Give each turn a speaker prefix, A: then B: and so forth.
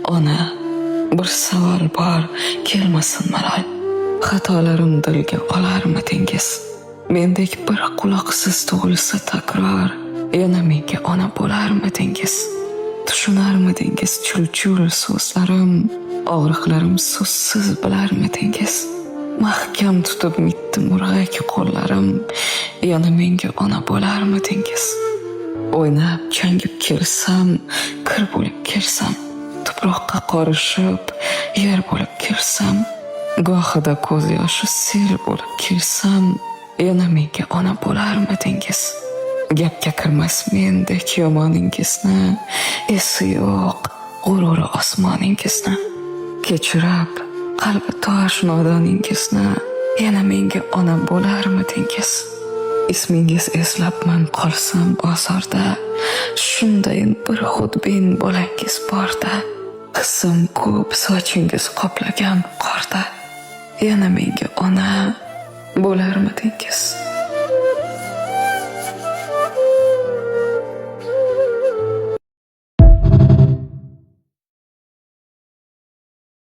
A: Ona, bir savol bor, kelmasin malol. Xatolarim dilga olarmidingiz? Mendek bir quloqsiz tug'ilsa takror, yana menga ona bo'larmidingiz? Tushunarmidingiz chul-chul so'zlarim, og'riqlarim so'zsiz bilarmidingiz? Mahkam tutib mitti murg'ak qo'llarim, yana menga ona bo'larmidingiz? O'ynab changib kelsam, kir bo'lib kelsam, tuproqqa qorishib, yer bo'lib kelsam, gohida ko'z yoshi sel bo'lib kelsam, yana menga ona bo'larmidingiz? Gapga kirmas mendek yomoningizni, esi yo'q g'ururi osmoningizni. Kechirib qalbi tosh nodoningizni, yana menga ona bo'larmidingiz? Ismingiz eslabman qolsam ozorda, shundayin bir xudbin bolangiz borda. Hissim ko'p sochingiz qoplagan qorda, yana menga ona bo'larmidingiz?